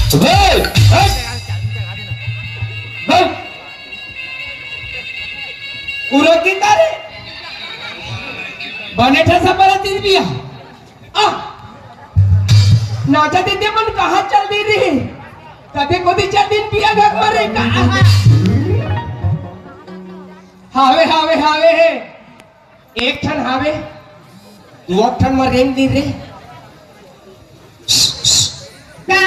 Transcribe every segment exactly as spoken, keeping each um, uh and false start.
हे, हट। बस। पूरा की तारे। बने ठसा परत दिन बिया। आ। नाचा दीदी मन कहाँ चल दी रही? कभी कोदी चल दिन बिया घर मरे का? हावे, हावे, हावे हे। एक ठन हावे, दू ठन म रेंग दिन रे। का?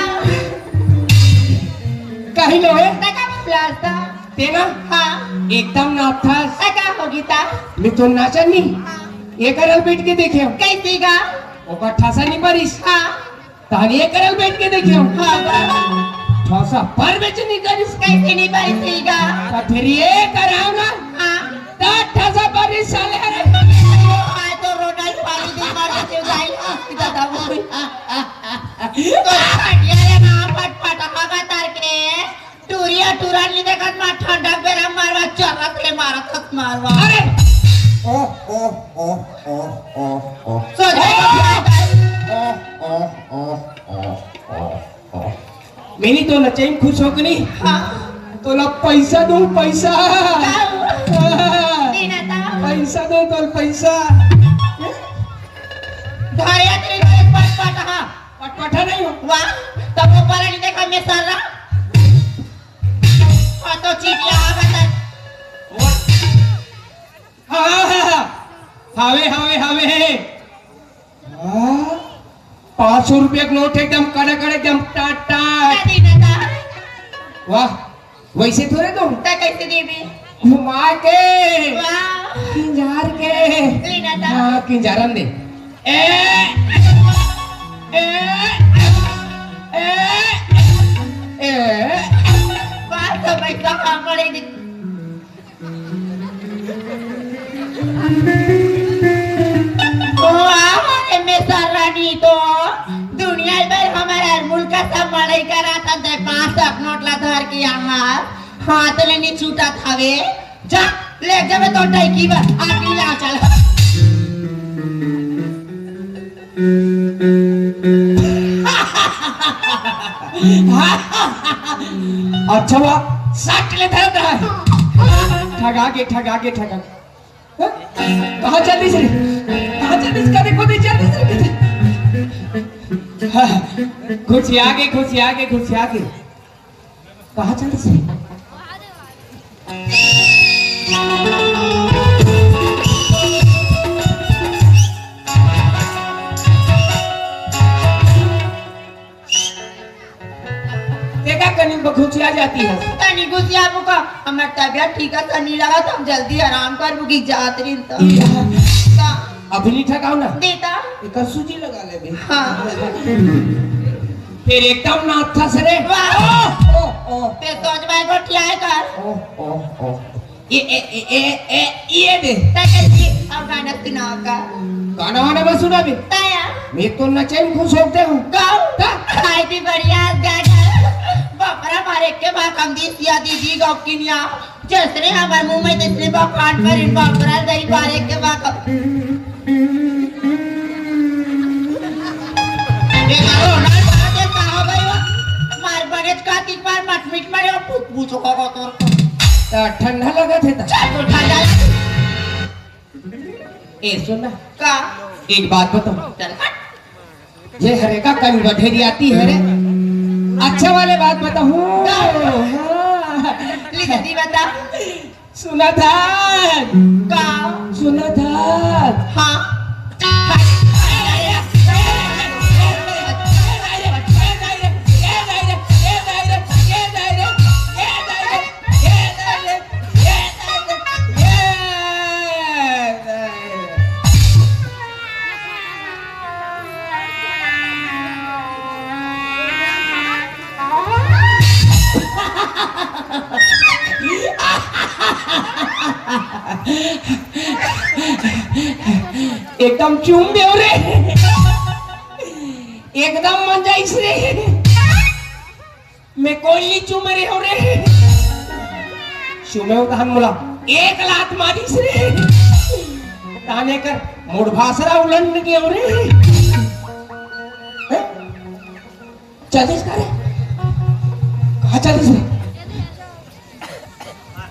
कहीं लो हे? तका प्लास्टर। तेना? हाँ। एकदम नाचथस। तका होगी ता? मैं तो नाचा नहीं। हाँ। ये करल बैठ के देखे हो। कैसे गा? ओकर ठसा नहीं परिस। हाँ। ताली ये करल बैठ के देखे हो। हाँ। ठसा पर बेच नहीं करिस। कैसे नहीं परिस गा? तो फिर ये कराऊंगा। हाँ। ता ठसा परिस साले रे। आज तो रोना ही पानी दी मार के जाई। दादा वो। तो फटिया रे ना फट फट हवा तार के। टूरिया टूरा नहीं देखत मा ठंडा बेरा मारवा चरत ले मारत हस मारवा। अरे। ओ, ओ, ओ, ओ, ओ, ओ। सोच रहे हो क्या? ओ, ओ, ओ, ओ, ओ, ओ, ओ। मेरी तो नचई खुश हो कि नहीं? हाँ। तोला पैसा दूं, पैसा। हाँ। देना था। पैसा दूं, तोला पैसा। धरे तेरे को एक पटपट, हाँ। पटपटा नहीं हो। वाह, तब वो पर नहीं देखा मैं सारा। और तो चीटिया आ बता। वाह। हाँ, हाँ, हाँ, हाँ। हावे, हावे, हावे। हाँ। पाँच सौ रुपया के नोट एकदम कड़क कड़क एकदम टाट टाट। दादी, दादा। वाह, वैसे थोड़े दो। ता कैसे देबे? घुमा के। वाह। किंजार के। लेना था। हाँ, किंजारन दे। ए, ए, ए, ए। वाह, तो भाई कहाँ पड़े दे। वाह, एमे सरनी तो दुनिया भर हमारा मुल्क सब मड़ई करा था, दे पाँच सौ नोट ला धर के यहाँ हाथ ले नहीं छूटा थावे। जा, ले जावे तो टैकी बर, आदमी ला चल। अच्छा हुआ, सट ले धर रहा है। ठगा के, ठगा के, ठगा के। हाँ? कहाँ चल दिस रे? कहाँ चल दिस? कभी, कभी चल दिस रे? हाँ, घुसिया के, घुसिया के, घुसिया के। कहाँ चल दिस रे? देखा कनी घुसिया जाती है। तनी घुसिया बुका, हमार तबियत ठीक है, तनी लगा तो हम जल्दी आराम कर बुकी जात रही तो। का? अभी नहीं ठगाओ ना। देता। एक सूजी लगा ले भी। हाँ। फिर एकदम ना अच्छा से रे। वाह। ओ, ओ, ओ। फिर सोच भाई को क्या है कर? ओ, ओ, ओ। ये, ए, ए, ए, ए, ये दे। तैं कैसे? अब गाना सुनाओ का? गाना वाना मत सुना बे। ताया। मैं तो नचे में खुश होते हूँ। गाओ। ता? हाय भी बढ़िया गाना। बापरा मारे के बा कम दी सिया दीदी गौकिनिया। जैसने हमार मुंह में तैसने बखान पर इन बापरा दई मारे के बा कम। ये करो ना, मार दे, का हो गई वो? मार बने का तीन बार मत मिट मारे, पूछ, पूछो का तोर। त ठंडा लगत हे त। चल, तो ठंडा लगे। ए, सुन ना। का? एक बात बताऊं। चल, हट। ये हरे का कन बठेरी आती है रे। अच्छा वाले बात बताऊं। का? हाँ। ले जल्दी बता। सुना था। का? सुना था। हाँ। एकदम चूम देव रे, एकदम मन जाइस रे। मैं कोई नहीं चूमे रे हो रे। चूमे उतहन मोला एक लात मारिस रे। ताने कर मोर भासरा उलंड के हो रे। हैं? चलिस का रे?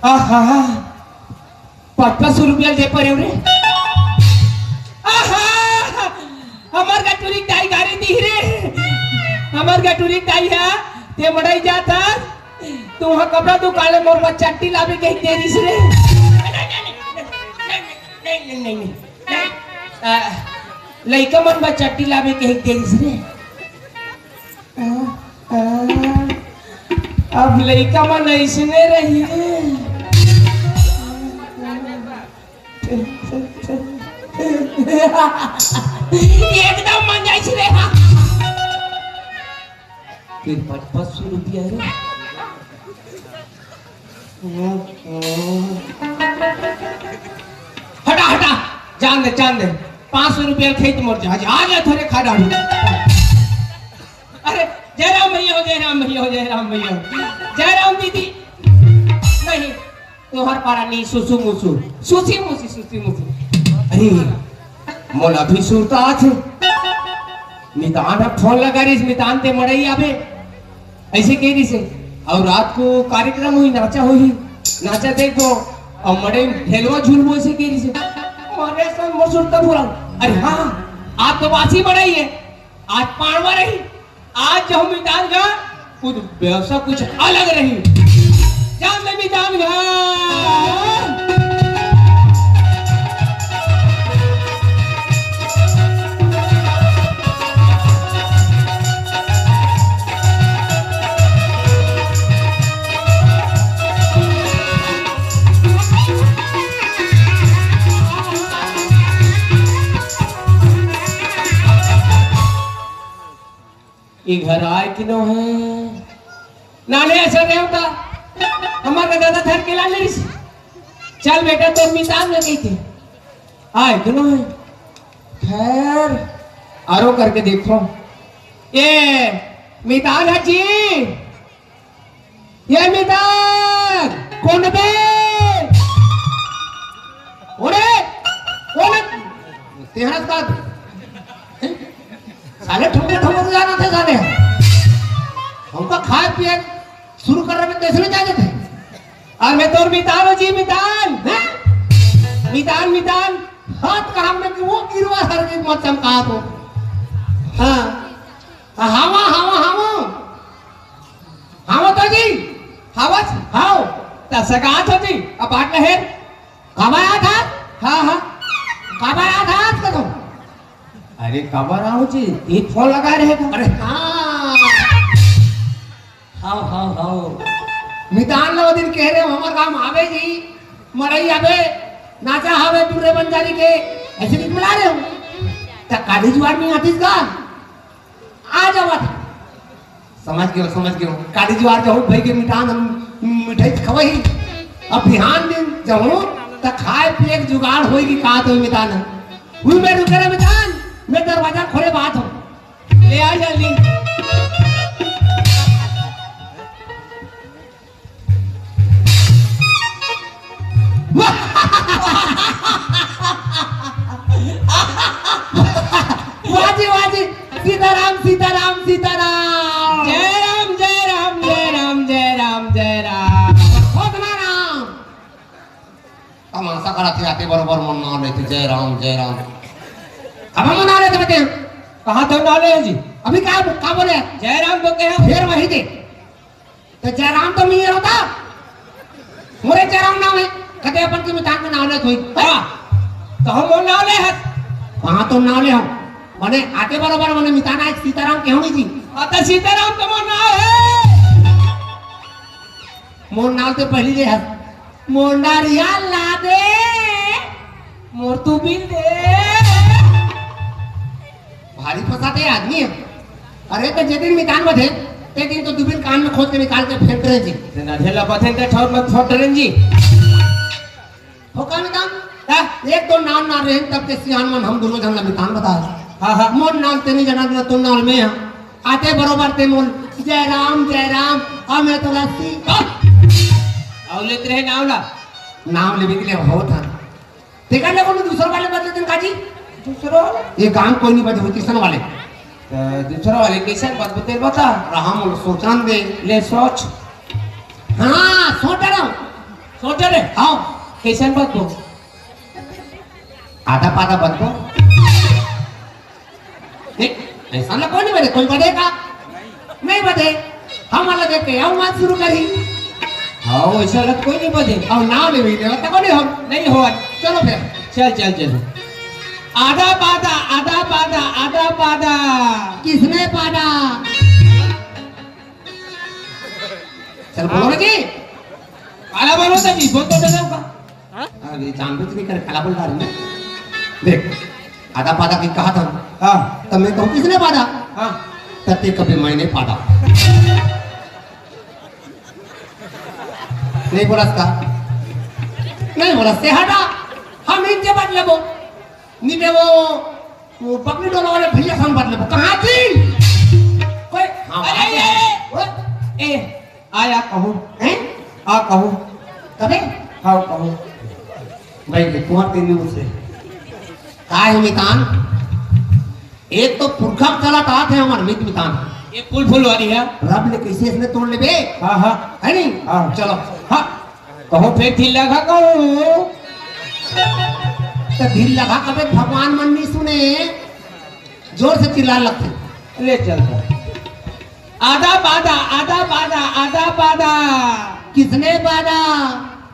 आहा, पाँच पाँच सौ रुपया दे परे रे। आहा, हमर गटुरी दाई गारी दी रे। हमर गटुरी दाई हा, ते मड़ई जात हस, तुहा कपड़ा दुकान ले मोर बर चड्डी लाबे कहि दे रिस रे। नहीं, नहीं, नहीं, नहीं। आ, लइका मन बर चड्डी लाबे कहि दे रिस रे। आ, आ, अब लइका मन अइसने रही रे। एकदम मन जाइस रे। फिर पाँच पाँच सौ रुपया रे। हटा, हटा, जान दे, जान दे। पाँच सौ रुपया खेत मोर जा, जा, जा, थोड़े खा डालू। अरे, जय राम भैया हो, जय राम भैया हो, जय राम भैया हो। जय राम दीदी। नहीं, तोहर पारा नहीं, सुसु मुसु। सुसी मुसी, सुसी मुसी। अरे, मोला भी सुरता आथे। मितान ह फोन लगा रिस, मितान ते मड़ई आबे। अइसे कहि रिस हे। अउ रात को कार्यक्रम होही, नाचा होही, नाचा देखबो, अउ मड़ई ढेलवा झूलबो, अइसे कहि रिस हे। अरे सन मोर सुरता पूरा। अरे हाँ, आज तो बासी मड़ई हे, आज पाड़वा रही, आज जहूँ मितान घर, कुछ व्यवस्था कुछ अलग रही। जान ले मितान घर। ये घर आय कि नो हे? नाले अइसे रे होता। हमर का दादा धर के ला लेस। चल बेटा, तोर मितान ल कहिथे। आय कि नो हे? खैर, आरो करके देखो। ये मितान ह जी। ये मितान, कोन बे? ओरे, ओरे, तेहरा का, हैं? साले ठुमके ठुमके जाना थे साले। हमका खाए पिए शुरू कर रहे, कैसे नहीं जाते थे? और मैं तोर मितान हो जी, मितान, हैं? मितान, मितान, हाथ का हमने कि वो गिरवा हर एक मत चमका दो। हाँ। हावा, हावा, हावा। हावा तो जी। हावस? हाव। त सगात होती, अब बात न हे। काबर आत हस? हाँ, हाँ। काबर आत हस कथों? अरे, काबर आव जी? एक फोन लगा रहे का? अरे, हाँ। हाव, हाव, हाव। मितान ल ओ दिन कहे रहे, हमर गाँव आबे जी, मड़ई आबे, नाचा हवे दुर्रे बंजारी के, अइसे कहिके बुलाय रहे हो। त काली जुआर में आतिस का? आ जावत। समझ गेंव, समझ गेंव। काली जुआर जहूँ भई के मितान ह मिठाई खवही। अब बिहान दिन जहूँ त खाए पिए के जुगाड़ होही कि का तो मितान ह। उही में रुके रह मितान, मैं दरवाजा खोले बर आत हों। ले आ जल्दी। वाह जी, वाह जी। सीताराम, सीताराम, सीताराम। जय राम, जय राम, जय राम, जय राम, जय राम। खोदना राम। तमाशा करत हे, आते बरोबर मोर नाव लेथे, जय राम, जय राम। अब हम नाव लेथे बते। कहाँ तो नाव ले जी? अभी का, का बोले? जय राम तो कहे। फिर वही दे। त जयराम तो मिये होता, मोरे जयराम नाव हे, कते अपन के मितान के नाव लेत होही। हाँ, त हम मोर नाव ले हस। कहाँ तो नाव ले हँव? मने आते बरोबर मने मितान आय सीताराम केहेंव जी। हाँ, त सीताराम तो मोर नाव हे। मोर नाव ते पहिली ले हस। मोर नरिया ला दे, मोर तुबिल दे। भारी फंसाथे आदमी हे। अरे त जे दिन मितान बधे, ते दिन तो दुबिल कान में खोद के निकाल के फेंक डरेन जी। ते नरिया ला बधे ते ठौर में फोड़ डरेन जी। हो का मितान? का? एक तो नान नान रहेन तब के सियान मन हम दूनों झन ला मितान बताय। हाँ, हाँ। मोर नान ते नइ जानस ना तो नान में हा। आते बरोबर ते मोर जय राम, जय राम, अउ मैं तो रस्सी। अउ लेत रहे नाव ला। नाव लेबे के लिए होत हा। तेकर ले कोनो दूसर वाले बदले दिन काजी? दूसर वाले? ये काम कोई नहीं बदले, तीसर वाले। त दूसर वाले कइसन बदले बता? रहा मोला सोचन दे। ले सोच। हाँ, सोच रहा हूँ। सोच रहे? हाँ। कैसन बदबो? आधा पाधा बदबो। नहीं, ऐसा ना कोई नहीं बदे, कोई बदेगा? नहीं बदे। हम वाला देख के आओ बात शुरू करी। हाँ, वैसा लग कोई नहीं बदे। और नाम नहीं मिले, बता कोई नहीं हम। नहीं हो। चलो फिर। चल, चल, चल। आधा पाधा, आधा पाधा, आधा पाधा। किसने पाधा? चल बोलो ना जी। काला बोलो तो जी, बोल तो देना होगा। अरे जानबूझ के कर काला बोल रहा हूँ। देख, आधा पाधा की कहा था। हाँ। तो मैं कहूँ किसने पाधा? हाँ। तते कभी मैंने पाधा। नहीं बोला था। नहीं बोला से हटा। हम इनके बाद लेबो। नहीं दे वो, वो पकड़ी डोला वाले भैया संग बात लेबो। कहाँ थी? कोई, हाँ, अरे, वहाँ अरे, पे। अरे। ओए, ए, आया कहूँ। हैं? आ कहूँ। कबे? हाँ, कहूँ। भाई, ये तुम्हार तीन दिन से। काय हो मितान? एक तो पुरखा चला तात है हमार मित मितान। ये पुल फुल वाली है। रब ने कैसे इसने तोड़ ले बे? हाँ, हाँ। है नहीं? हाँ। चलो। हाँ। कहो फेर ढीला खा कहूँ। तो ढीला खा कबे भगवान मन नहीं सुने, जोर से चिल्ला लगते। ले चल। आधा पाधा, आधा पाधा, आधा पाधा। किसने पाधा?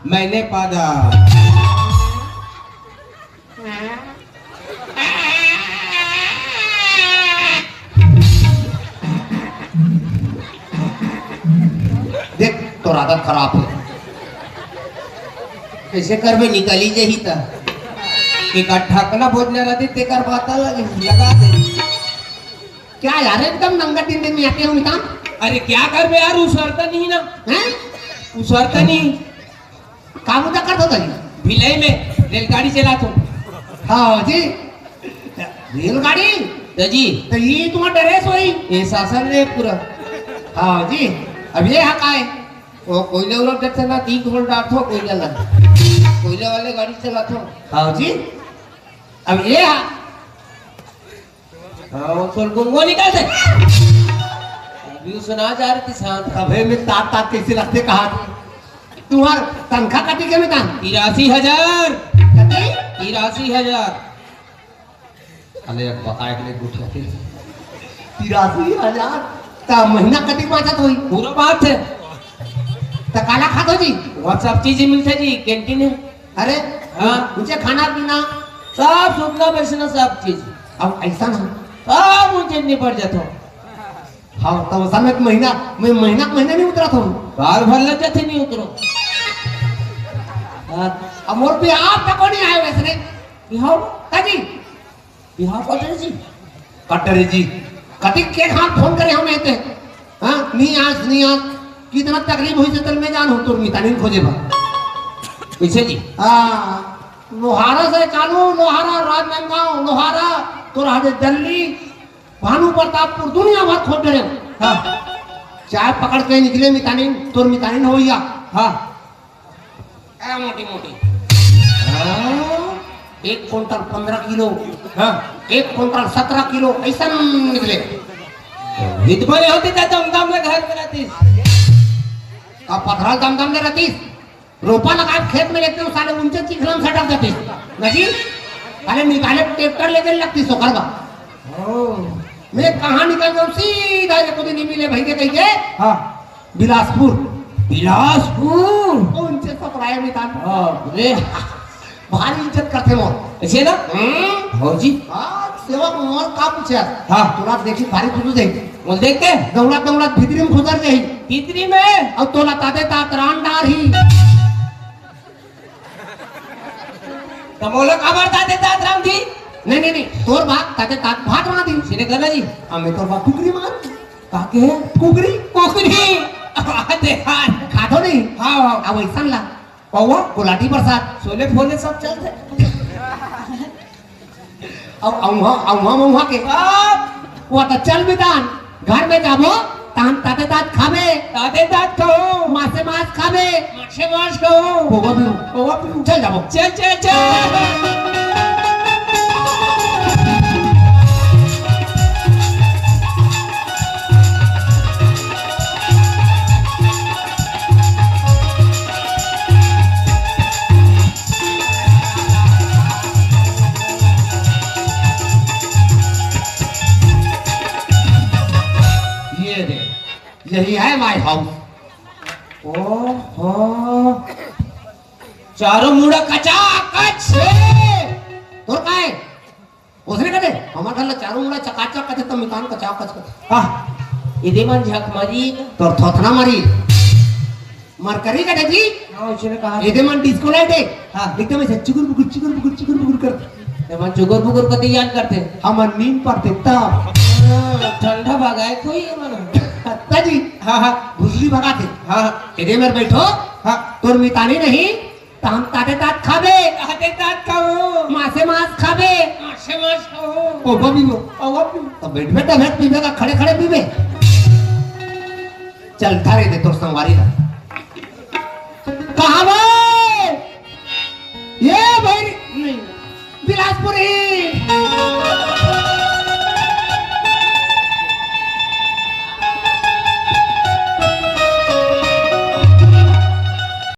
मैंने पाधा। देख, तोर आदत खराब है। कैसे करबे, निकली जही त। एक ढकना भोजन रहती, तेकर बात अलग है, लगा दे। क्या यार, एकदम नंगा तीन दिन में आते हो मितान? अरे क्या करबे यार, उसरता नहीं ना। हैं? उसरता नहीं। काम उधर कर दो तनी। भिलाई में रेलगाड़ी चलाथो। हाँ जी, रेलगाड़ी? तो जी। तो ये तुम्हारा ड्रेस वही? ये शासन रे पूरा। हाँ जी। अब ये हक आए। वो कोयले उलट जब से ना तीन घोल डालथो कोयले लग। कोयले वाले गाड़ी चलाथो। हाँ जी। अब ये हा-, हाँ, वो तोर गुंगो निकाल दे। अभी वो सुना जा रही थी शांत। अबे मैं तात तात कैसे लगते कहा? तुम्हार तनखा कटी के मितान? तिरासी हजार। कटी? तिरासी हजार। अरे अब बकाए के लिए गुठिया थी। तिरासी हजार? ता महीना कटी बाचत होई? पूरा बात है। ता काला खात हो जी? वहाँ सब चीज मिलते जी, कैंटीन है। अरे, हाँ। ऊंचे खाना पीना। सब सुतना बैठना सब चीज। अब ऐसा ना। सब ऊंचे निपट जाता हूँ। हाँ, तब असल में महीना, मैं महीना, महीना नहीं उतरा था। बार भर लग जाते नहीं उतरो। हाँ, अब मोर पे आप तक नहीं आए वैसे नहीं। बिहाव? हाँ जी। बिहाव कटरे जी। कटरे जी। कति के हाथ फोन करे हम एते। हाँ, नहीं आज, नहीं आज। कितना तकलीफ हुई से तल में जान हो तोर मितानिन खोजे बा। कैसे जी? हाँ, लोहारा से चालू, लोहारा राजनांदगांव, लोहारा तोर हटे दिल्ली, भानु प्रतापपुर, दुनिया भर खोज डरे। हाँ। चाय पकड़ के निकले मितानिन, तोर मितानिन हो भैया। हाँ। ए मोटी मोटी। हाँ। एक कुंटल पन्द्रह किलो। हाँ। एक कुंटल सत्रह किलो, ऐसा निकले। इत बने होती तो दम दम ले घर में रहती। का पथरा दम दम ले रहती? रोपा लगा के खेत में लेते हो, साले उनसे चिखला में सटक जाते। नहीं? अरे निकाले ट्रैक्टर लेके लगती सोकर बा। ओ। मैं कहाँ निकल गया, सीधा ये कुछ नहीं मिले भाई के कहीं के। हाँ। बिलासपुर। बिलासपुर? ओ, उनसे तो पराया नहीं था। बाप रे। भारी इज्जत करते मोर। ऐसे ना? हम्म। हो जी। हाँ, सेवा को मोर का पूछे? हाँ। तोला देखी भारी खुश हो जाई। बोल देख के? दौड़त दौड़त भीतरी में घुसर जाई। भीतरी में? और तोला ताते तात रान डार ही। त मोला काबर ताते तात रांधी? नहीं, नहीं, नहीं, तोर बात ताते तात भात रांधी। सिने करना जी। हमें तोर बात कुकरी मार। काके? कुकरी? कुकरी। देखा। खाथो नहीं? हाँ, हाँ। अब ऐसा ला। पौवा? गुलाटी प्रसाद। छोले फोले सब चलते। अब अउहा, अउहा मउहा के। अब वो तो चल बितान, घर में जाबो, तान ताते तात खाबे। ताते तात खाओ। मासे मास खाबे। मासे मास खाओ। पौवा पीऊ। पौवा पीऊ। चल जाबो। चल, चल, चल। यही है माय हाउस। ओहो, चारों मुड़ा कचाकच हे। तोर का हे? ओसने कथे, हमर घर ला चारों मुड़ा चकाचक कथे, त मितान कचाकच कथे। हाँ, एदे मन झक मारी। तोर थोथना मारी। मरकरी कथे जी। हाँ, उसने कहा। एदे मन डिस्को लाइट हे। हाँ। एकदम ऐसे चुगुर बुगुर, चुगुर बुगुर, चुगुर बुगुर कर। एमन चुगुर बुगुर कति याद करथे। हमन नींद परथे तब। हाँ, ठंडा भगाए कोई एमन। अत्ता जी। हाँ, हाँ। भुजली भगाथे। हाँ, हाँ। एदे मेर बैठो। हाँ। तोर मितानी नहीं, त हम ताते तात खाबे। ताते तात खाओ। मासे मास खाबे। मासे मास खाओ। पौवा पीबो। पौवा पीबो। त बैठबे त बैठ पीबे का खड़े खड़े पीबे। चल, धरे दे तोर संगवारी ला। कहाँ वो